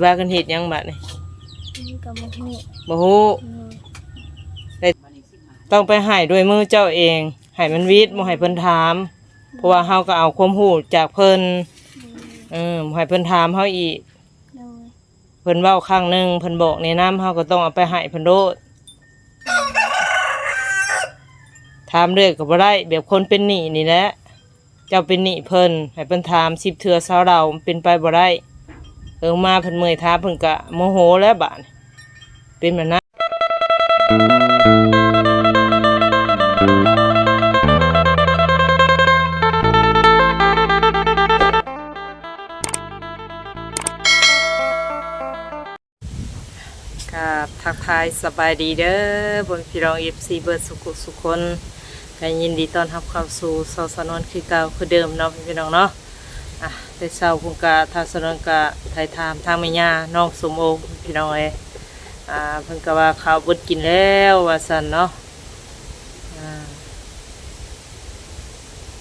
ວ່າກັນເຮັດຫຍັງບາດນີ້? ກໍບໍ່ຮູ້ ບໍ່ຮູ້. ໂດຍ ໄດ້ ຕ້ອງໄປໃຫ້ດ້ວຍມືເຈົ້າເອງ ໃຫ້ມັນວິດ ບໍ່ໃຫ້ເພິ່ນຖາມ ເພາະວ່າເຮົາກໍເອົາຄວາມຮູ້ຈາກເພິ່ນ. ໂດຍ ເອີ ບໍ່ໃຫ້ເພິ່ນຖາມເຮົາອີກ. ໂດຍ ເພິ່ນເວົ້າຄັ້ງໜຶ່ງ ເພິ່ນບອກແນະນຳ ເຮົາກໍຕ້ອງເອົາໄປໃຫ້ເພິ່ນໂລດ. ຖາມເລື້ອຍກໍບໍ່ໄດ້ ແບບຄົນເປັນໜີ້ນີ້ແຫຼະ. ເຈົ້າເປັນໜີ້ເພິ່ນ ໃຫ້ເພິ່ນຖາມສິບເທື່ອຊາວເຫຼົ່າ ມັນເປັນໄປບໍ່ໄດ້. ເອີ ມາເພິ່ນເມື່ອຍຖາມ ເພິ່ນກະໂມໂຫແລ້ວບາດນີ້ ເປັນແບບນັ້ນ. ກາບທັກທາຍສະບາຍດີເດີ ພໍ່ແມ່ພີ່ນ້ອງ ເອັຟຊີ ເບິດສຸກສຸຄົນ ກໍຍິນດີຕ້ອນຮັບເຂົ້າສູ່ຊ່ອງສາວນວນຄືເກົ່າຄືເດີມເນາະ ພີ່ນ້ອງເນາະ. ອ່ະ ແຕ່ເຊົ້າພຸ້ນກະ ທາງສາວນວນກະໄຖ່ຖາມທາງແມ່ຍ່ານ້ອງສົມໂອ ພີ່ນ້ອງເອີຍ. ອ່າ ເພິ່ນກະວ່າເຂົ້າເບິດກິນແລ້ວວ່າຊັ້ນເນາະ. ອ່າ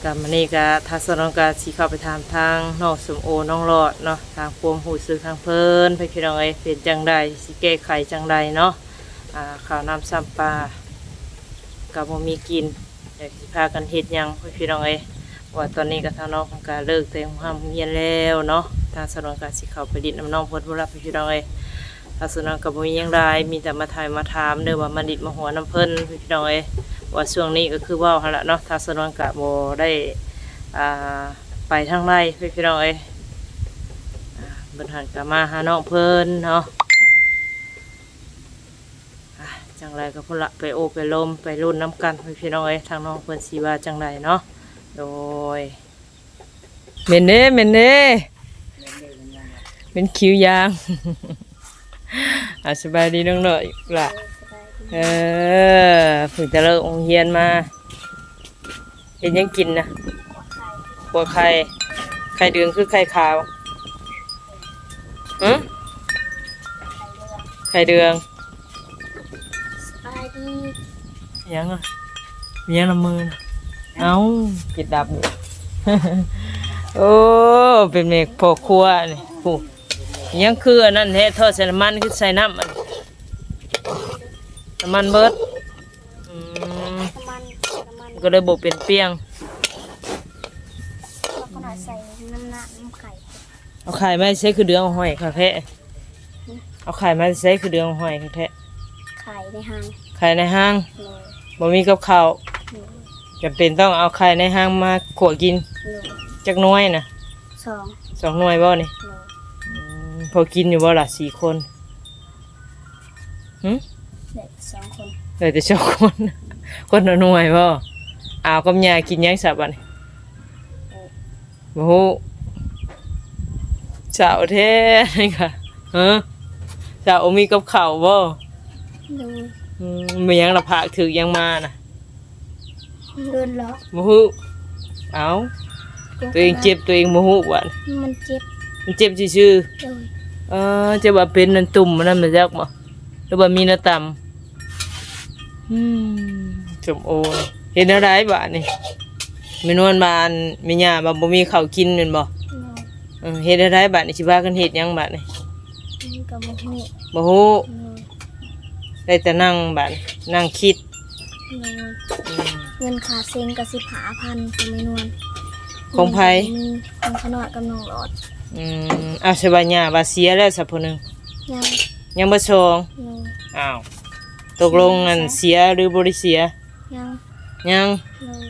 ກະມື້ນີ້ກະ ທາງສາວນວນກະຊິເຂົ້າໄປຖາມທາງນ້ອງສົມໂອ ນ້ອງຫຼອດເນາະ ທາງຄວາມຮູ້ສຶກທາງເພິ່ນ ພີ່ນ້ອງເອີຍ ເປັນຈັ່ງໃດ ຊິແກ້ໄຂຈັ່ງໃດເນາະ. ອ່າ ເຂົ້ານ້ຳຊ້ຳປາກະບໍ່ມີກິນ ຈັກຊິພາກັນເຮັດຫຍັງ ພີ່ນ້ອງເອີຍ. ເພາະວ່າຕອນນີ້ກະທາງນ້ອງເພິ່ນກະເລີກແຕ່ໂຮງຮຽນແລ້ວເນາະ ທາງສາວນວນກະຊິເຂົ້າໄປຫຼິ້ນນຳນ້ອງເພິ່ນພຸ້ນລະ ພີ່ນ້ອງເອີຍ. ທາງສາວນວນກໍບໍ່ມີຫຍັງຫຼາຍ ມີແຕ່ມາຖ່າຍມາຖາມ ຫຼືວ່າມາດິດມາຫົວນຳເພິ່ນ ພີ່ນ້ອງເອີຍ. ວ່າຊ່ວງນີ້ກໍຄືເວົ້າຫັ້ນລະເນາະ ທາງສາວນວນກໍບໍ່ໄດ້ ອ່າ ໄປທາງໃດ ພີ່ນ້ອງເອີຍ. ອ່າ ເພິ່ນຫັ້ນກໍມາຫານ້ອງເພິ່ນເນາະ. ອ່າ ຈັ່ງໃດກໍພຸ້ນລະ ໄປໂອ້ໄປລົມໄປລຸ້ນນຳກັນ ພີ່ນ້ອງເອີຍ ທາງນ້ອງເພິ່ນຊິວ່າຈັ່ງໃດເນາະ. ໂດຍ ແມ່ນເດ້ ແມ່ນເດ້ ແມ່ນຄິວຍາງ. ອ່າ ສະບາຍດີນ້ອງນ້ອຍຫຼ້າ. ເອີ ເພິ່ງຈະເລີກໂຮງຮຽນມາ. ເຮັດຫຍັງກິນນະ? ຂົ້ວໄຂ່. ໄຂ່ເດືອງຄືໄຂ່ຂາວ? ຫຶ? ໄຂ່ເດືອງ. ສະບາຍດີ. ຫຍັງອະ? ຫຍັງນຳມືນະ? ເອົ້າ ເຈັດດັບຢູ່. ໂອ້ ເປັນແມ່ພໍ່ຄົວນີ້. ຜູ້ ຫຍັງຄືອັນນັ້ນແທ້ ທອດໃສ່ນ້ຳມັນ ຄືໃສ່ນ້ຳ ອັນ ນ້ຳມັນເບິດ. ອືມ ນ້ຳມັນ ນ້ຳມັນ ກໍເລີຍບໍ່ເປັນປ່ຽງ. ເອົາຂະໜາດໃສ່ນ້ຳໜ້າ ນ້ຳໄຂ່. ເອົາໄຂ່ມາໃສ່ຄືເດືອງຫ້ອຍຄັກແທ້. ຫຶ? ເອົາໄຂ່ມາໃສ່ຄືເດືອງຫ້ອຍຄັກແທ້. ໄຂ່ໃນຫ້າງ. ໄຂ່ໃນຫ້າງ. ໂດຍ. ບໍ່ມີກັບເຂົ້າ. ໂດຍ. ຈຳເປັນຕ້ອງເອົາໄຂ່ໃນຫ້າງມາຂົ້ວກິນ. ໂດຍ. ຈັກໜ່ວຍນະ? ສອງ. ສອງໜ່ວຍບໍ່ນີ້? ໂດຍ. ອືມ ພໍກິນຢູ່ບໍ່ລະ ສີ່ຄົນ? ຫຶ? ໄດ້ແຕ່ສອງຄົນ. ໄດ້ແຕ່ສອງຄົນ. ຄົນລະໜ່ວຍບໍ່? ອາວ ກັບຍ່າກິນຫຍັງຊະບັດນີ້? ບໍ່ຮູ້. ເຊົ້າແທ້ນີ້ກະ. ຫຶ? ເຈົ້າມີກັບເຂົ້າບໍ່? ໂດຍ. ອືມ ມີຫຍັງລະ ພາກຖືກຫຍັງມານະ? ເງິນເນາະ. ບໍ່ຮູ້. ເອົ້າ ຕົວເອງເຈັບ ຕົວເອງບໍ່ຮູ້ຫວາ? ມັນເຈັບ. ມັນເຈັບຊື່ໆ. ໂດຍ. ເອີ ເຈັບວ່າເປັນອັນຕຸ່ມອັນນັ້ນ ບໍ່ຈັກບໍ່? ຫຼືວ່າມີແນວຕຳ? ອືມ ສົມໂອ ເຮັດແນວໃດບາດນີ້? ແມ່ນວນວ່າ ອັນ ແມ່ຍ່າວ່າບໍ່ມີເຂົ້າກິນແມ່ນບໍ່? ໂດຍ. ເອີ ເຮັດແນວໃດບາດນີ້? ຊິພາກັນເຮັດຫຍັງບາດນີ້? ກໍບໍ່ຮູ້. ບໍ່ຮູ້. ໂດຍ. ໄດ້ແຕ່ນັ່ງບາດນີ້ ນັ່ງຄິດ. ໂດຍ. ອືມ ເງິນຄ່າເສັງກໍສິບຫ້າພັນ ຂອງແມ່ນວນ. ຂອງໃຜ? ຂອງຂະນ້ອຍກັບນ້ອງຫຼອດ. ອືມ ເອົາ ສະວ່າຍ່າວ່າເສຍແລ້ວຊະຜູ້ໜຶ່ງ? ຍັງ. ຍັງບໍ່ສອງ. ໂດຍ. ອ້າວ ຕົກລົງນັ້ນເສຍຫຼືບໍ່ໄດ້ເສຍ? ຍັງ. ຍັງ. ໂດຍ.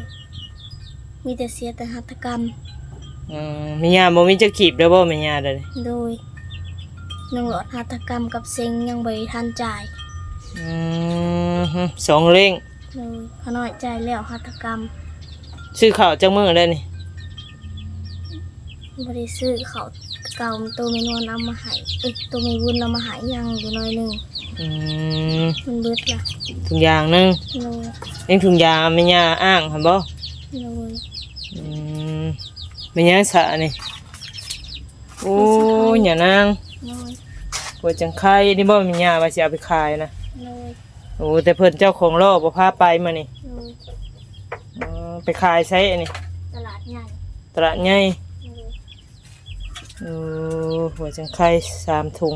ມີແຕ່ເສຍແຕ່ຫັດຖະກຳ. ອືມ ແມ່ຍ່າບໍ່ມີຈັກກີບແລ້ວບໍ່ ແມ່ຍ່າເດ? ໂດຍ. ນ້ອງຫຼອດຫັດຖະກຳກັບເສັງຍັງບໍ່ໄດ້ທັນຈ່າຍ. ອືມ ສອງເຫຼັ້ງ. ໂດຍ. ຂະນ້ອຍຈ່າຍແລ້ວຫັດຖະກຳ. ຊື້ເຂົ້າຈັກມື້ແລ້ວນີ້? ບໍ່ໄດ້ຊື້ເຂົ້າ ເກົ່າໂຕແມ່ນວນເອົາມາໃຫ້ ເອີ ໂຕແມ່ບຸນເອົາມາໃຫ້ຍັງຢູ່ໜ້ອຍໜຶ່ງ. ອືມ ມັນເບິດລະ ຖົງຢາງໜຶ່ງ. ໂດຍ. ຍັງຖົງຢາງແມ່ຍ່າອ້າງຫັ້ນບໍ່? ໂດຍ. ອືມ ແມ່ນຫຍັງຊະອັນນີ້? ໂອ້ຍ ຍານາງ. ໂດຍ. ຫົວຈັງໄຄນີ້ບໍ່ ແມ່ຍ່າວ່າຊິເອົາໄປຂາຍນະ? ໂດຍ. ໂອ້ ແຕ່ເພິ່ນເຈົ້າຂອງລໍ້ບໍ່ພາໄປມື້ນີ້? ໂດຍ. ອໍ ໄປຂາຍໃສອັນນີ້? ຕະຫຼາດໃຫຍ່. ຕະຫຼາດໃຫຍ່. ໂດຍ. ໂອ້ ຫົວຈັ່ງໄຄສາມຖົງ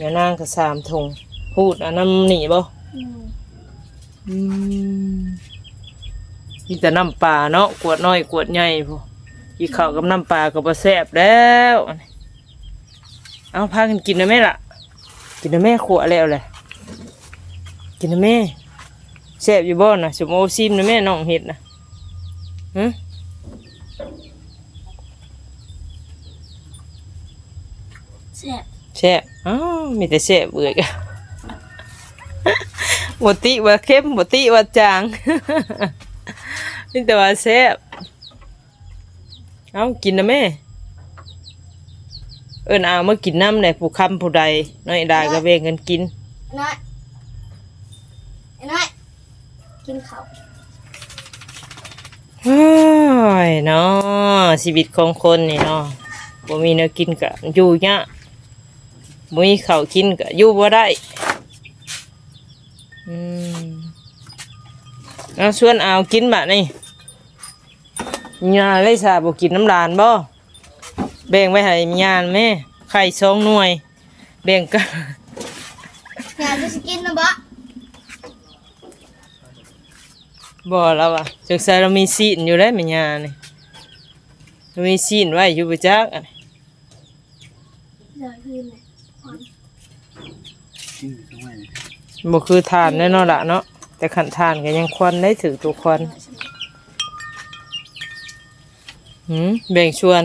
ຍານາງກໍສາມຖົງ. ຮູດເອົານຳນີ້ບໍ່? ໂດຍ. ອືມ ມີແຕ່ນ້ຳປາເນາະ ກວດນ້ອຍກວດໃຫຍ່ພຸ້ນ. ກິນເຂົ້າກັບນ້ຳປາກໍບໍ່ແຊບແລ້ວ. ເອົາ ພາກັນກິນນະແມ່ລະ ກິນນະແມ່ ຂົ້ວແລ້ວແຫຼະ ກິນນະແມ່. ແຊບຢູ່ບໍ່ນະ ສົມໂອ ຊີມນະແມ່ ນ້ອງເຮັດນະ. ຫື? ແຊບ ແຊບ. ອ້າວ ມີແຕ່ແຊບເອື້ອຍ ບໍ່ຕິວ່າເຄັມ ບໍ່ຕິວ່າຈາງ ມີແຕ່ວ່າແຊບ. ເອົາ ກິນນະແມ່ ເອີ້ນອາວມາກິນນຳແດ່ ຜູ້ຄຳຜູ້ໃດ ນ້ອຍດາກໍແບ່ງກັນກິນ. ນ້ອຍ ນ້ອຍ ກິນເຂົ້າ. ໂອ້ຍເນາະ ຊີວິດຂອງຄົນນີ້ເນາະ ບໍ່ມີແນວກິນກໍຢູ່ຍາກ ບໍ່ມີເຂົ້າກິນກໍຢູ່ບໍ່ໄດ້. ອືມ ເອົາ ຊວນອາວກິນບາດນີ້. ຍ່າເລີຍສາບໍ່ກິນນຳຫຼານບໍ່? ແບ່ງໄວ້ໃຫ້ຍ່າແມ່ ໄຂ່ສອງໜ່ວຍ ແບ່ງກັນ. ຍ່າຈະຊິກິນນຳບໍ່? ບໍ່ ລາວວ່າ ສົງໄສລາວມີຊີ້ນຢູ່ແຫຼະ ແມ່ຍ່ານີ້ ລາວມີຊີ້ນໄວ້ຢູ່ບໍ່ຈັກ. ບໍ່ຄືຖ່ານແນ່ເນາະລະເນາະ ແຕ່ຄັນຖ່ານກໍຍັງຄວັນໄດ້ ຖືກຕົວຄວັນ. ຫື ແບ່ງສ່ວນ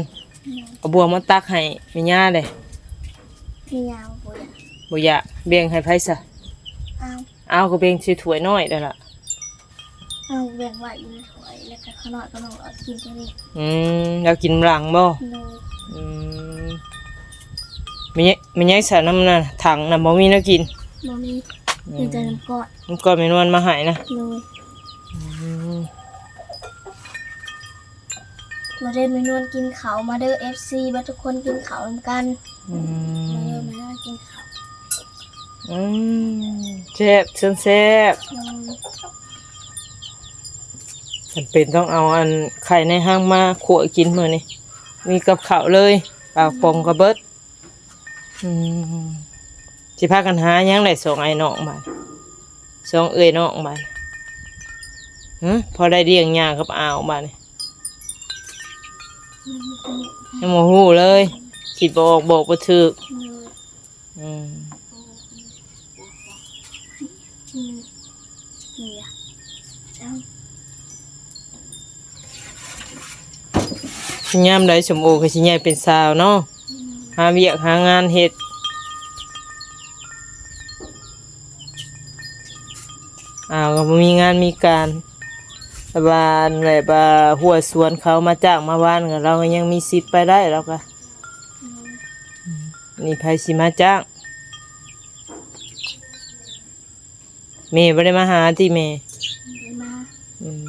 ເອົາບ່ວງມາຕັກໃຫ້ແມ່ຍ່າເດ້. ແມ່ຍ່າບໍ່ຢາກ ບໍ່ຢາກ. ແບ່ງໃຫ້ໃຜຊະ? ອ້າວ ອ້າວ ກໍແບ່ງໃສ່ຖ້ວຍນ້ອຍນັ້ນລະ. ເອົາແບ່ງໄວ້ຢູ່ໃນຖ້ວຍ ແລ້ວກໍຂ້ານ້ອຍກັບນ້ອງຫຼອດກິນຕົວນີ້. ອືມ ລາວກິນຫຼັງບໍ່? ໂດຍ. ອືມ ແມ່ໃຫຍ່ ແມ່ໃຫຍ່ສານຳນະ ຖັງນະບໍ່ມີແນວກິນ? ບໍ່ມີ. ອືມ ມີແຕ່ນ້ຳກ້ອຍ ນ້ຳກ້ອຍແມ່ນວນມາໃຫ້ນະ? ໂດຍ. ອືມ ມາເດີແມ່ນວນກິນເຂົ້າ ມາເດີ ເອັຟຊີ ເບິດທຸກຄົນກິນເຂົ້ານຳກັນ. ອືມ ມາເດີແມ່ນວນກິນເຂົ້າ. ອືມ ແຊບ ເຊີນແຊບ. ອືມ ຈຳເປັນຕ້ອງເອົາອັນໄຂ່ໃນຮັງມາຂົ້ວກິນມື້ນີ້ ມີກັບເຂົ້າເລີຍ ປາກປ່ອງກໍເບິດ. ອືມ ຊິພາກັນຫາຫຍັງໄດ້ສອງອ້າຍນ້ອງບາດ ສອງເອື້ອຍນ້ອງບາດ? ຫື ພໍໄດ້ລ້ຽງຍ່າກັບອາວບາດນີ້? ຍັງບໍ່ຮູ້ເລີຍ ຄິດບໍ່ອອກ ບອກບໍ່ຖືກ. ອືມ ອືມ ນີ້ລະ ເຈົ້າ ຍາມໃດສົມໂອກໍຊິໃຫຍ່ເປັນສາວເນາະ. ອືມ ຫາວຽກຫາງານເຮັດ ອາວ ກໍບໍ່ມີງານມີການ ແບບວ່າ ແບບວ່າ ຫົວສວນເຂົາມາຈ້າງມາວານ ກໍ ລາວກໍຍັງມີສິດໄປໄດ້ ລາວກໍ. ອືມ ນີ້ໃຜຊິມາຈ້າງ? ແມ່ບໍ່ໄດ້ມາຫາຕິແມ່? ບໍ່ໄດ້ມາ. ອືມ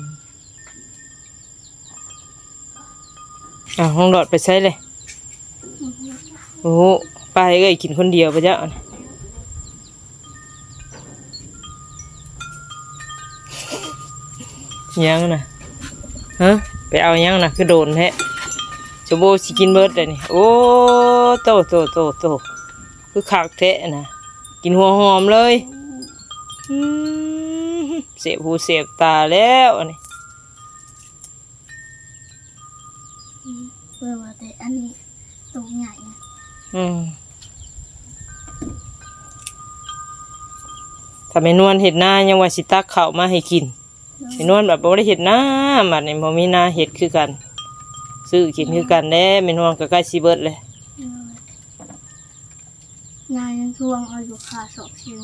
ອ້າວ ນ້ອງຫຼອດໄປໃສເລີຍ? ບໍ່ຮູ້. ໂອ້ໂຫ ປ້າໃຫ້ເອື້ອຍກິນຄົນດຽວປະເຈົ້າ? ຫຍັງນະ? ຮະ ໄປເອົາຫຍັງນະ? ຄືໂດນແທ້. ສົມໂອຊິກິນເບິດແລ້ວນີ້. ໂອ້ ໂຕ ໂຕ ໂຕ ໂຕ ຄືຄັກແທ້ນະ. ກິນຫົວຫອມເລີຍ. ອືມ ເສບຫູເສບຕາແລ້ວອັນນີ້. ອືມ ເບິ່ງວ່າແຕ່ອັນນີ້ໂຕໃຫຍ່ນະ. ອືມ ຖ້າແມ່ນວນເຮັດນາ ຍັງວ່າຊິຕັກເຂົ້າມາໃຫ້ກິນ. ໂດຍ. ແມ່ນວນບັດບໍ່ໄດ້ເຮັດນາ ບັດນີ້ບໍ່ມີນາເຮັດຄືກັນ ຊື້ກິນຄືກັນແຫຼະ. ແມ່ນວນກໍໃກ້ຊິເບິດແລ້ວ. ໂດຍ. ນາຍັງທວງເອົາຢູ່ຄ່າສອກເສັງ.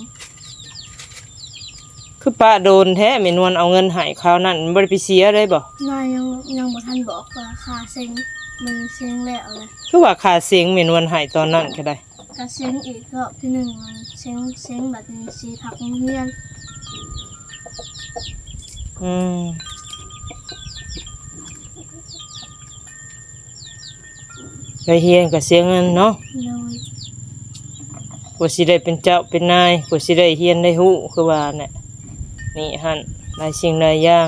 ຄືປະໂດນແທ້ ແມ່ນວນເອົາເງິນໃຫ້ຄາວນັ້ນ ບໍ່ໄດ້ໄປເສຍໄດ້ບໍ່? ນາຍັງ ຍັງບໍ່ທັນບອກວ່າຄ່າເສັງ ມັນເສັງແລ້ວແຫຼະ. ຄືວ່າຄ່າເສັງແມ່ນວນໃຫ້ຕອນນັ້ນກໍໄດ້. ກະເສັງອີກຮອບທີໜຶ່ງ ເສັງ ເສັງບັດນີ້ຊິພັກໂຮງຮຽນ. ອືມ ໄປຮຽນກໍເສຍເງິນເນາະ. ໂດຍ. ກວ່າຊິໄດ້ເປັນເຈົ້າເປັນນາຍ ກວ່າຊິໄດ້ຮຽນໄດ້ຮູ້ ຄືວ່າແຫຼະ ນີ້ຫັ້ນ ຫຼາຍສິ່ງຫຼາຍຢ່າງ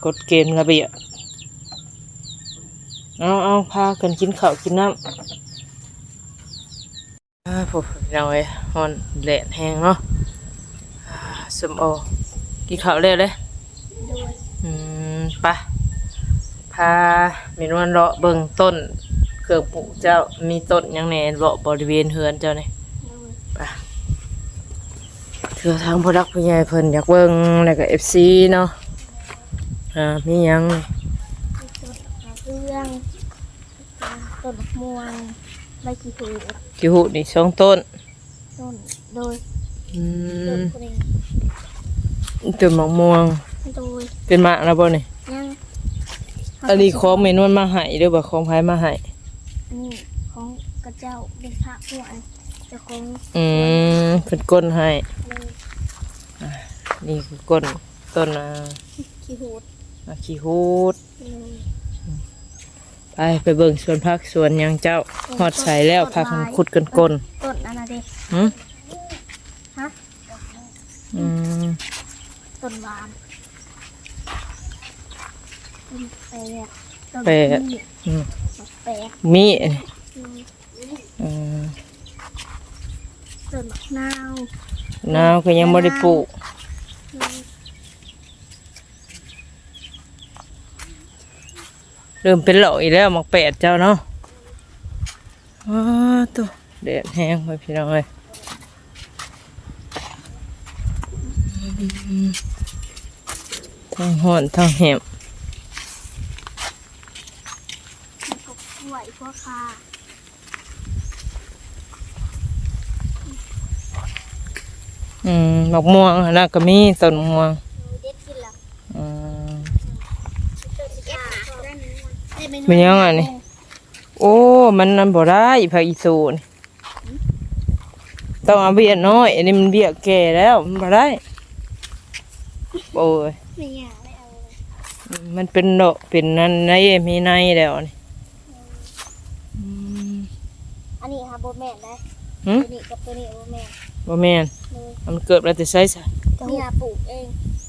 ກົດເກນລະບຽບ. ເອົາ ເອົາ ພາກັນກິນເຂົ້າກິນນ້ຳ. ອາ ໂອ້ ພີ່ນ້ອງເອີຍ ຮ້ອນແດດແຮງເນາະ. ອາ ສົມໂອ ກິນເຂົ້າແລ້ວເດ້? ໂດຍ. ອືມ ໄປ ພາແມ່ນວນເລາະເບິ່ງຕົ້ນເຄື່ອງປູກເຈົ້າ ມີຕົ້ນຫຍັງແດ່ເລາະບໍລິເວນເຮືອນເຈົ້ານີ້. ໂດຍ. ໄປ ເທື່ອທາງຜູ້ຫຼັກຜູ້ໃຫຍ່ເພິ່ນຢາກເບິ່ງ ແລ້ວກໍເອັຟຊີເນາະ. ອາ ມີຫຍັງ? ມີຕົ້ນເຂືອງ ຕົ້ນໝາກມ່ວງ ໃບຂີ້ຫູດ. ຂີ້ຫູດນີ້ສອງຕົ້ນ? ຕົ້ນ ໂດຍ. ອືມ ຕົ້ນພຸ້ນເອງ ຕົ້ນໝາກມ່ວງ. ໂດຍ. ເປັນໝາກແລ້ວບໍ່ນີ້? ຍັງ. ອັນນີ້ຂອງແມ່ນວນມາໃຫ້ ຫຼືວ່າຂອງໃຜມາໃຫ້? ອັນນີ້ຂອງຂະເຈົ້າ ເປັນພະຜູ້ອັນເຈົ້າຂອງ. ອືມ ເພິ່ນກົ້ນໃຫ້. ໂດຍ. ອາ ນີ້ຄືກົ້ນ ຕົ້ນ ອາ ຂີ້ຫູດ ອາ ຂີ້ຫູດ. ໂດຍ. ໄປ ໄປເບິ່ງສວນຜັກສວນຫຍັງເຈົ້າ. ໂດຍ. ຮອດໃສແລ້ວ? ຜັກຫັ້ນຂຸດກັນກົ້ນ. ຕົ້ນອັນນັ້ນເດ້. ຫື? ຮະ? ອືມ ຕົ້ນຫວານ ຕົ້ນແປກ. ແປກ. ອືມ ແປກ ມີ. ອືມ ເອີ ຕົ້ນໝາກນາວ. ນາວກໍຍັງບໍ່ໄດ້ປູກ. ອືມ ເລີ່ມເປັນຫຼອກອີກແລ້ວໝາກແປດເຈົ້າເນາະ. ອ້າ ໂຕ ແດດແຮງເວີຍພີ່ນ້ອງເອີຍ ທັງຮ້ອນທັງແຫ້ງ. ໝາກກ້ວຍຫົວຂ່າ. ອືມ ໝາກມ່ວງຫັ້ນນະ ກໍມີຕົ້ນມ່ວງ. ເດັດກິນລະ. ອືມ ແມ່ນຫຍັງອັນນີ້? ໂອ້ ມັນ ມັນບໍ່ໄດ້ ຜັກອີຕູນີ້ ຕ້ອງເອົາເບ້ຍນ້ອຍ ອັນນີ້ມັນເບ້ຍແກ່ແລ້ວ ມັນບໍ່ໄດ້. ໂອ້ຍ ແມ່ຍ່າໄດ້ເອົາ ມັນເປັນດອກ ເປັນນັ້ນໃນ ມີໃນແລ້ວນີ້. ອືມ ອັນນີ້ຫາບໍ່ແມ່ນໄດ໋. ຫື? ຕົວນີ້ກັບຕົວນີ້ບໍ່ແມ່ນ. ບໍ່ແມ່ນ. ໂດຍ. ມັນເກີດມາແຕ່ໃສຊະ? ເມຍປູກເອງ.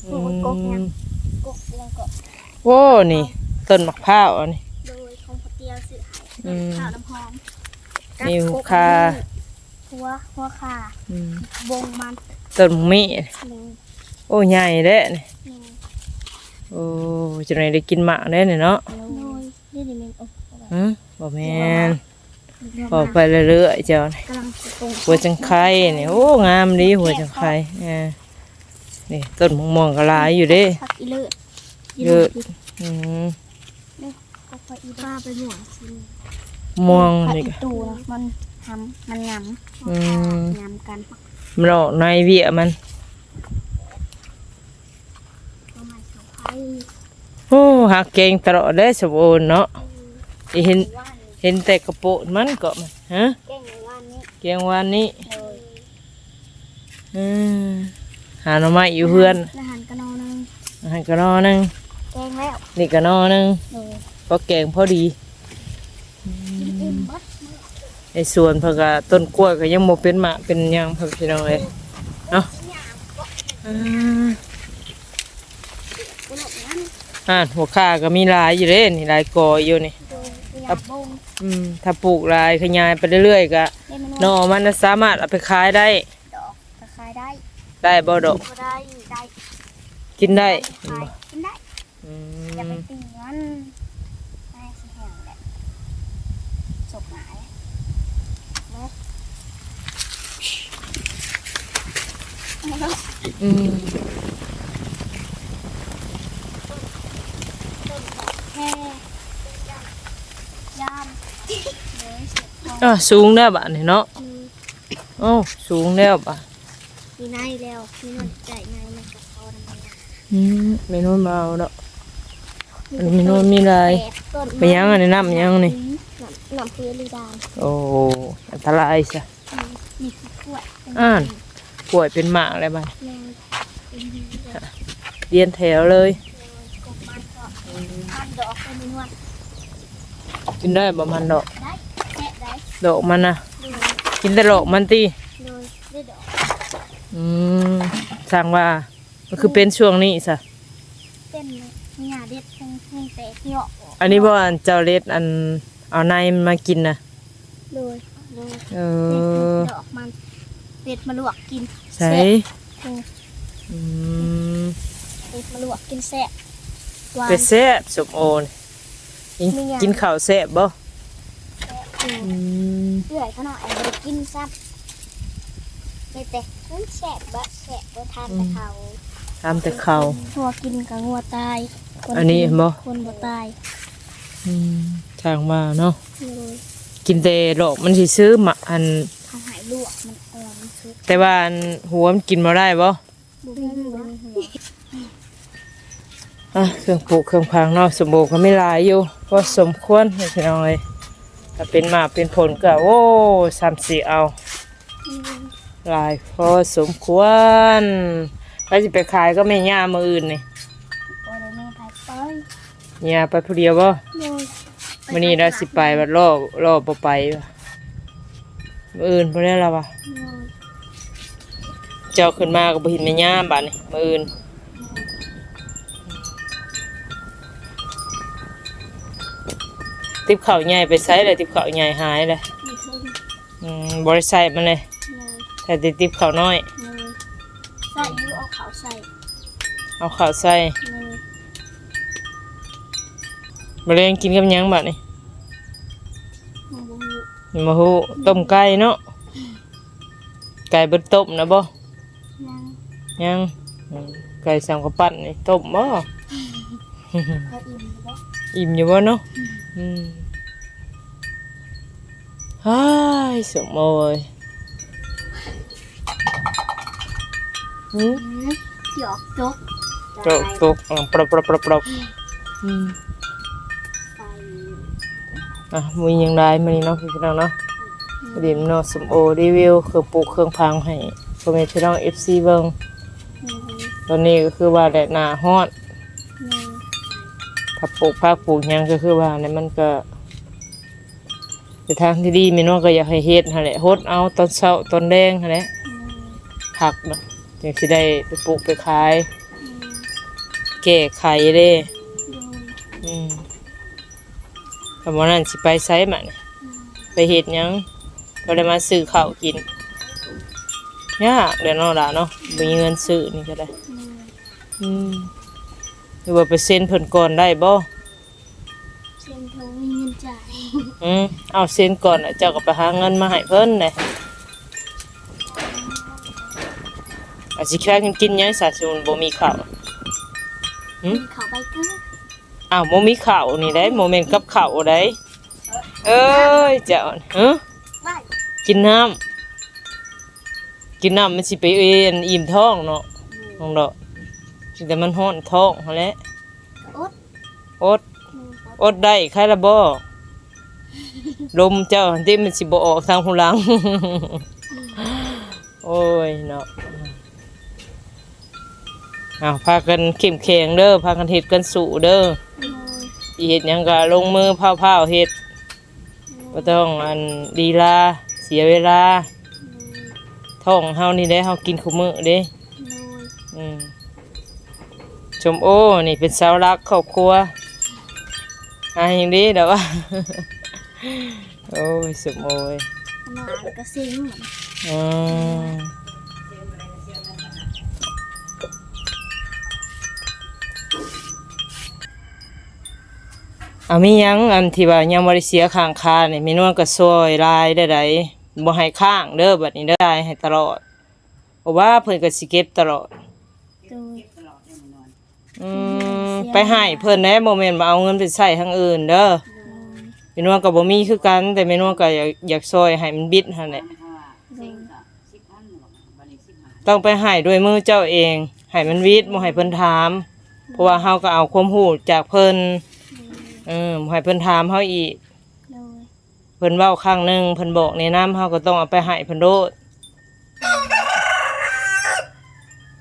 ອືມ ປູກມັນກົກຫຍັງ? ກົກຫຍັງກໍ ໂອ້ ນີ້ຕົ້ນໝາກພ້າວອັນນີ້. ໂດຍ. ຂອງພໍ່ຕຽວຊື້ໃຫ້. ອືມ ໝາກພ້າວນ້ຳຫອມ. ມີຫົວຂ່າ ຫົວ ຫົວຂ່າ. ອືມ ບົງມັນ ຕົ້ນໝາກມີ້. ໂດຍ. ໂອ້ ໃຫຍ່ແລ້ວນີ້. ໂດຍ. ໂອ້ ຈັ່ງໃດໄດ້ກິນໝາກແລ້ວນີ້ເນາະ. ໂດຍ. ນີ້ແມ່ນ ໂອ້ ຫື? ບໍ່ແມ່ນ ອອກໄປເລື້ອຍໆ ເຈົ້າ. ກຳລັງຊິປົງ ຫົວຈັ່ງໄຄນີ້. ໂອ້ ງາມດີຫົວຈັ່ງໄຄ. ເອີ ນີ້ຕົ້ນໝາກມ່ວງກໍຫຼາຍຢູ່ເດ້. ຜັກອີເລີດ. ເລີດ. ອືມ ນີ້ກໍພໍອີປາໄປມ່ວງ. ມ່ວງນີ້ກໍ ອີຕູນະ ມັນຫຳ ມັນຫງຳ. ອືມ ຫງຳກັນ ມັນອອກໃນເວຍມັນ. ໂອ້ ຫາແກງຕະຫຼອດເດ້ສົມໂອນເນາະ. ອືມ ເຫັນ ເຫັນແຕ່ກະໂປະມັນເກາະມັນ. ຮະ? ແກງວານນີ້ ແກງວານນີ້. ໂດຍ. ອືມ ຫາໜໍ່ໄມ້ຢູ່ເຮືອນ. ອາຫານກະໜໍ່ໜຶ່ງ ອາຫານກະໜໍ່ໜຶ່ງ. ແກງແລ້ວ ນີ້ກະໜໍ່ໜຶ່ງ. ໂດຍ. ພໍແກງພໍດີ. ອືມ ໃນສວນເພິ່ນກະຕົ້ນກ້ວຍກໍຍັງບໍ່ເປັນໝາກເປັນຫຍັງ ພໍ່ແມ່ພີ່ນ້ອງເອີຍເນາະ. ອືມ ອ່າ ຫົວຂ່າກໍມີຫຼາຍຢູ່ເດ້ນີ້ ຫຼາຍກໍຢູ່ນີ້. ໂດຍ. ອືມ ຖ້າປູກຫຼາຍຂະຫຍາຍໄປເລື້ອຍໆ ກໍໜໍ່ມັນສາມາດເອົາໄປຂາຍໄດ້. ດອກກໍຂາຍໄດ້. ໄດ້ບໍ່ດອກ? ບໍ່ໄດ້. ໄດ້. ກິນໄດ້. ກິນໄດ້. ອືມ ຢ່າໄປຕີມັນ ມັນຊິແຫ້ງແຫຼະ ສົກໝາຍເນາະ. ອືມ ແຮ ຢ້ານ ເອີ ສູງແລ້ວບາດນີ້ເນາະ. ອືມ ໂອ້ ສູງແລ້ວບາດ ມີໃນແລ້ວ ມີນວນໃຈໃນ ມັນກໍພໍນຳມັນ. ອືມ ເມນູມາເອົາເນາະ ມີແຕ່ ເມນູມີຫຼາຍ. ແປດຕົ້ນ ເປັນຫຍັງອັນນີ້ ນ້ຳຫຍັງນີ້? ນ້ຳ ນ້ຳເຟຍລີດານ. ໂອ້ ອັນຕະລາຍຊະ. ອືມ ນີ້ຄືກ້ວຍ ອ່ານ ກ້ວຍເປັນໝາກແລ້ວບາດ. ແມ່ນ ລຽນແຖວເລີຍ. ໂດຍ. ກົກມັນກໍ ອືມ ມັນດອກເປັນນວນ. ກິນໄດ້ບໍ່ມັນດອກ? ໄດ້ ແຊະໄດ້ ດອກມັນນະ. ໂດຍ. ກິນແຕ່ດອກມັນຕິ? ໂດຍ. ໄດ້ດອກ. ອືມ ຊ່າງວ່າ ມັນຄືເປັນຊ່ວງນີ້ຊະ? ເປັນຫຍ້າເດັດ ແຫ້ງແຕກຫຍໍ້ອອກ. ອັນນີ້ບໍ່ ອັນເຈົ້າເລັດ ອັນເອົາໃນມັນມາກິນນະ? ໂດຍ ເອີ ເລັດດອກມັນ ເລັດມາລວກກິນ ໃສ ແຊບ ອືມ ເລັດມາລວກກິນແຊບ ຫວານ ເປັນແຊບ ສົ້ມໂອນີ້ ກິນ ກິນເຂົ້າແຊບບໍ່? ອືມ ເອື້ອຍເຂົານ້ອຍບໍ່ໄດ້ກິນຊ້ຳ ໄດ້ແຕ່ ມັນແຊບບໍ່ແຊບບໍ່ ທານແຕ່ເຂົາ ທານແຕ່ເຂົາ ງົວກິນກໍງົວຕາຍ ຄົນ ອັນນີ້ເຫັນບໍ່? ຄົນບໍ່ຕາຍ ອືມ ຊ່າງວ່າເນາະ ໂດຍ ກິນແຕ່ດອກມັນຊື່ໆ ມະ ອັນ ເຂົາໃຫ້ລວກມັນ ເອີ ມັນສຸກ ແຕ່ວ່າອັນຫົວມັນກິນບໍ່ໄດ້ບໍ່? ບໍ່ມີຫົວ ບໍ່ມີຫົວ ອ່ະ ເຄື່ອງປູກເຄື່ອງຝັງເນາະ ສົມໂອກໍມີຫຼາຍຢູ່ພໍສົມຄວນພີ່ນ້ອງເອີຍ ຖ້າເປັນໝາກເປັນຜົນກໍ ໂອ້ ສ່ຳຊິເອົາ ອືມ ຫຼາຍພໍສົມຄວນ ໃຜຊິໄປຂາຍກັບແມ່ຍ່າມື້ອື່ນນີ້? ບໍ່ໄດ້ມີໃຜໄປ ຍ່າໄປຜູ້ດຽວບໍ່? ໂດຍ ມື້ນີ້ລາວຊິໄປ ບັດລໍ ລໍບໍ່ໄປ ມື້ອື່ນພຸ້ນແຫຼະລາວວ່າ ໂດຍ ເຈົ້າຂຶ້ນມາກໍບໍ່ເຫັນແມ່ຍ່າບາດນີ້ ມື້ອື່ນ ຕິບເຂົ້າໃຫຍ່ໄປໃສລະ? ຕິບເຂົ້າໃຫຍ່ຫາຍລະ ຢູ່ເທິງ ອືມ ບໍ່ໄດ້ໃຊ້ມັນເລີຍ ໂດຍ ໃຊ້ແຕ່ຕິບເຂົ້ານ້ອຍ ໂດຍ ໃສ່ຢູ່ ເອົາເຂົ້າໃສ່ ເອົາເຂົ້າໃສ່ ໂດຍ ມື້ແລງກິນກັບຫຍັງບາດນີ້? ຍັງບໍ່ຮູ້ ຍັງບໍ່ຮູ້ ຕົ້ມໄກ່ເນາະ ໄກ່ບໍ່ຕົ້ມນະບໍ່? ຍັງ ຍັງ ອືມ ໄກ່ສາມກະປັ້ນນີ້ຕົ້ມບໍ່? ເຂົາອີ່ມຢູ່ບໍ່? ອີ່ມຢູ່ບໍ່ເນາະ? ອືມ ອືມ ຫາຍ ສົມໂອຍ ຫື ອືມ ຊິອອກຈົກ ຈອກ ຈົກ ອືມ ປອບໆໆໆ ອືມ ໄປ ອ່ະ ບໍ່ມີຫຍັງຫຼາຍມື້ນີ້ເນາະ ພີ່ນ້ອງເນາະ ອືມ ພໍດີເນາະ ສົມໂອຣີວິວເຄື່ອງປູກເຄື່ອງຝັງໃຫ້ພໍ່ແມ່ພີ່ນ້ອງເອັຟຊີເບິ່ງ ອືມ ຕອນນີ້ກໍຄືວ່າແດດໜ້າຮ້ອນ ອືມ ຖ້າປູກຜັກປູກຫຍັງກໍຄືວ່າແຫຼະ ມັນກໍ ໃນທາງທີ່ດີແມ່ນວນກໍຢາກໃຫ້ເຮັດຫັ້ນແຫຼະ ຫົດເອົາຕອນເຊົ້າຕອນແລງຫັ້ນແຫຼະ ອືມ ຜັກນະ ຈັ່ງຊິໄດ້ໄປປູກໄປຂາຍ ອືມ ແກ້ໄຂເດ້ ໂດຍ ອືມ ຄັນບໍ່ນັ້ນຊິໄປໃສບາດນີ້? ອືມ ໄປເຮັດຫຍັງ? ບໍ່ໄດ້ມາຊື້ເຂົ້າກິນ ຍາກແຫຼະເນາະຫຼາເນາະ ບໍ່ມີເງິນຊື້ນີ້ກໍໄດ້ ອືມ ອືມ ຫຼືວ່າໄປເຊັນເພິ່ນກ່ອນໄດ້ບໍ່? ເຊັນເພິ່ນມີເງິນຈ່າຍ ອືມ ເອົາເຊັນກ່ອນ ແລ້ວເຈົ້າກໍໄປຫາເງິນມາໃຫ້ເພິ່ນເດ້ ອາດຊິພາກັນກິນຫຍັງຊະ ຊຸມບໍ່ມີເຂົ້າ ຫື ມີເຂົ້າໃບເກືອ ອ້າວ ບໍ່ມີເຂົ້ານີ້ໄດ໋ ບໍ່ແມ່ນກັບເຂົ້າໄດ໋ ເອີຍ ເຈົ້າ ຫື ກິນນ້ຳ ກິນນ້ຳມັນຊິໄປອີ່ມທ້ອງເນາະ ອືມ ນ້ອງດອກ ກິນແຕ່ມັນຮ້ອນທ້ອງຫັ້ນແຫຼະ ກໍອົດ ອົດ ອືມ ອົດໄດ້ ໃຄລະບໍ່? ລົມເຈົ້າຫັ້ນຕິ ມັນຊິບໍ່ອອກທາງຫູຫຼັງ ອືມ ໂອ້ຍເນາະ ເອົາ ພາກັນເຂັ້ມແຂງເດີ ພາກັນເຮັດກັນສູ້ເດີ ໂດຍ ຊິເຮັດຫຍັງກໍລົງມືພ້າວໆເຮັດ ບໍ່ຕ້ອງອັນລີລາເສຍເວລາ ໂດຍ ທ້ອງເຮົານີ້ແຫຼະ ເຮົາກິນຄູ່ມື້ເດ້ ໂດຍ ອືມ ສົ້ມໂອນີ້ເປັນເສົາຫຼັກຄອບຄົວ ຫາແຮງດີແລ້ວ ໂອ້ຍ ສົ້ມໂອຍ ມາກໍຊິງ ອືມ ອາ ມີຫຍັງອັນທີ່ວ່າຍັງບໍ່ໄດ້ເສຍຄ້າງຄານີ້ ແມ່ນວນກໍຊ່ວຍຫຼາຍໄດ້ໃດ ບໍ່ໃຫ້ຄ້າງເດີ ບັດນີ້ເດີ ຈ່າຍໃຫ້ຕະຫຼອດ ເພາະວ່າເພິ່ນກໍຊິເກັບຕະຫຼອດ ໂດຍ ອືມ ໄປໃຫ້ເພິ່ນແດ່ ບໍ່ແມ່ນວ່າເອົາເງິນໄປໃຊ້ທາງອື່ນເດີ ໂດຍ ແມ່ນວນກໍບໍ່ມີຄືກັນ ແຕ່ແມ່ນວນກໍຢາກ ຢາກຊ່ວຍໃຫ້ມັນບິດຫັ້ນແຫຼະ ໂດຍ ຕ້ອງໄປໃຫ້ດ້ວຍມືເຈົ້າເອງ ໃຫ້ມັນຫວິດ ບໍ່ໃຫ້ເພິ່ນຖາມ ເພາະວ່າເຮົາກໍເອົາຄວາມຮູ້ຈາກເພິ່ນ ເອີ ບໍ່ໃຫ້ເພິ່ນຖາມເຮົາອີກ ໂດຍ ເພິ່ນເວົ້າຄັ້ງໜຶ່ງ ເພິ່ນບອກແນະນຳ ເຮົາກໍຕ້ອງເອົາໄປໃຫ້ເພິ່ນໂລດ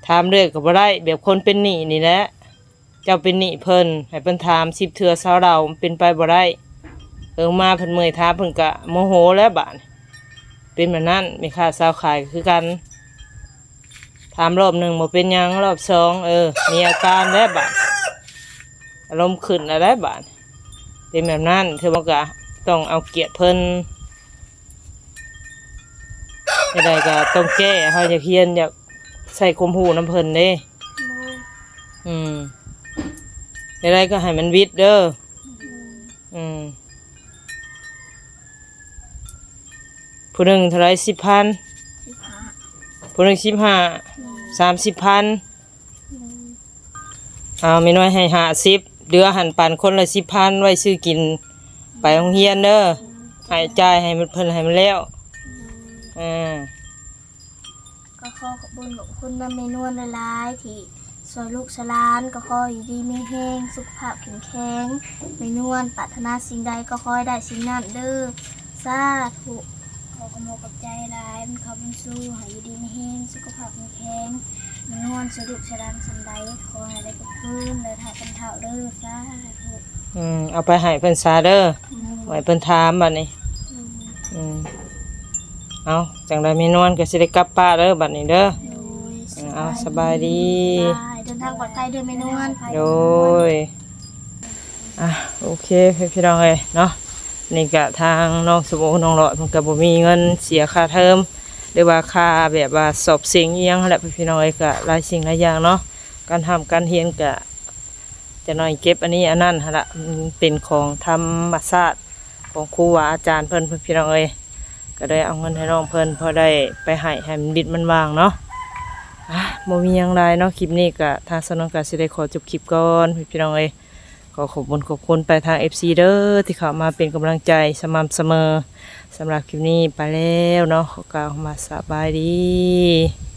ຖາມເລື້ອຍກໍບໍ່ໄດ້ ແບບຄົນເປັນໜີ້ນີ້ແຫຼະ ເຈົ້າເປັນໜີ້ເພິ່ນ ໃຫ້ເພິ່ນຖາມສິບເທື່ອຊາວເຫຼົ່າ ມັນເປັນໄປບໍ່ໄດ້ ເອີ ມາເພິ່ນເມື່ອຍຖາມ ເພິ່ນກະໂມໂຫແລ້ວບາດນີ້ ເປັນແບບນັ້ນ ແມ່ຄ້າຊາວຂາຍກໍຄືກັນ ຖາມລອບໜຶ່ງບໍ່ເປັນຫຍັງ ລອບສອງ ເອີ ມີອາການແລ້ວບາດ ອາລົມຂຶ້ນແລ້ວບາດ ເປັນແບບນັ້ນ ຖືວ່າກໍຕ້ອງເອົາກຽດເພິ່ນ ຈັ່ງໃດກໍຕ້ອງແກ້ ເຮົາຢາກຮຽນ ຢາກໃຊ້ຄວາມຮູ້ນຳເພິ່ນເດ້. ໂດຍ ອືມ ຈັ່ງໃດກໍໃຫ້ມັນຫວິດເດີ. ໂດຍ ອືມ ຜູ້ໜຶ່ງເທົ່າໃດ? ສິບພັນ. ສິບຫ້າ. ຜູ້ໜຶ່ງສິບຫ້າ. ໂດຍ ສາມສິບພັນ. ໂດຍ ເອົາ ແມ່ນວນໃຫ້ຫ້າສິບ ເຫຼືອຫັ້ນປັນຄົນລະສິບພັນ ໄວ້ຊື້ກິນໄປໂຮງຮຽນເດີ. ໂດຍ ໃຫ້ຈ່າຍໃຫ້ເພິ່ນໃຫ້ມັນແລ້ວ. ໂດຍ ເອີ ກໍຂໍຂອບຄຸນຂອບຄຸນນຳແມ່ນວນຫຼາຍໆ ທີ່ຊ່ວຍລູກຊ່ວຍຫຼານ ກໍຂໍໃຫ້ຢູ່ດີມີແຮງ ສຸຂະພາບເຂັ້ມແຂງ. ແມ່ນວນປາດຖະໜາສິ່ງໃດກໍຂໍໃຫ້ໄດ້ສິ່ງນັ້ນເດີ ສາທຸ. ຂໍຂອບອົກຂອບໃຈຫຼາຍ ແມ່ນເຖົ້າບຸນຊູ ໃຫ້ຢູ່ດີມີແຮງ ສຸຂະພາບແຂງແຂງ. ແມ່ນວນຊ່ວຍລູກຊ່ວຍຫຼານສ່ຳໃດ ຂໍໃຫ້ໄດ້ກັບຄືນ ໄດ້ເທົ່າເປັນເທົ່າເດີ ສາທຸ. ອືມ ເອົາໄປໃຫ້ເພິ່ນຊະເດີ. ໂດຍ ໃຫ້ເພິ່ນຖາມບັດນີ້. ໂດຍ ອືມ ເອົາ ຈັ່ງໃດແມ່ນວນກໍຊິໄດ້ກັບປະເດີບັດນີ້ເດີ. ໂດຍ ເອົາ ສະບາຍດີ. ເດີນທາງປອດໄພເດີແມ່ນວນ. ໂດຍ ອ່ະ ໂອເຄ ພີ່ນ້ອງເອີຍເນາະ ນີ້ກະທາງນ້ອງສົມໂອ ນ້ອງຫຼອດ ເພິ່ນກະບໍ່ມີເງິນເສຍຄ່າເທີມ ຫຼືວ່າຄ່າແບບວ່າສອບເສັງອີ່ຫຍັງຫັ້ນແຫຼະ ພີ່ນ້ອງເອີຍ. ກະຫຼາຍສິ່ງຫຼາຍຢ່າງເນາະ ການຮ່ຳການຮຽນກະ ຈັກໜ້ອຍເກັບອັນນີ້ອັນນັ້ນຫັ້ນລະ ມັນເປັນຂອງທຳມະຊາດຂອງຄູບາອາຈານເພິ່ນ ພີ່ນ້ອງເອີຍ. ກໍໄດ້ເອົາເງິນໃຫ້ນ້ອງເພິ່ນ ພໍໄດ້ໄປໃຫ້ ໃຫ້ມັນບິດມັນຫວ່າງເນາະ. ອ່ະ ບໍ່ມີຫຍັງຫຼາຍເນາະ ຄລິບນີ້ກໍທາງສາວນວນກໍຊິໄດ້ຂໍຈົບຄລິບກ່ອນ ພີ່ນ້ອງເອີຍ. ຂໍຂອບຄຸນຂອບຄຸນໄປທາງເອັຟຊີເດີ ທີ່ເຂົ້າມາເປັນກຳລັງໃຈສະໝ່ຳສະເໝີ. ສຳລັບຄລິບນີ້ໄປແລ້ວເນາະ ຂໍກ່າວຄຳວ່າສະບາຍດີ.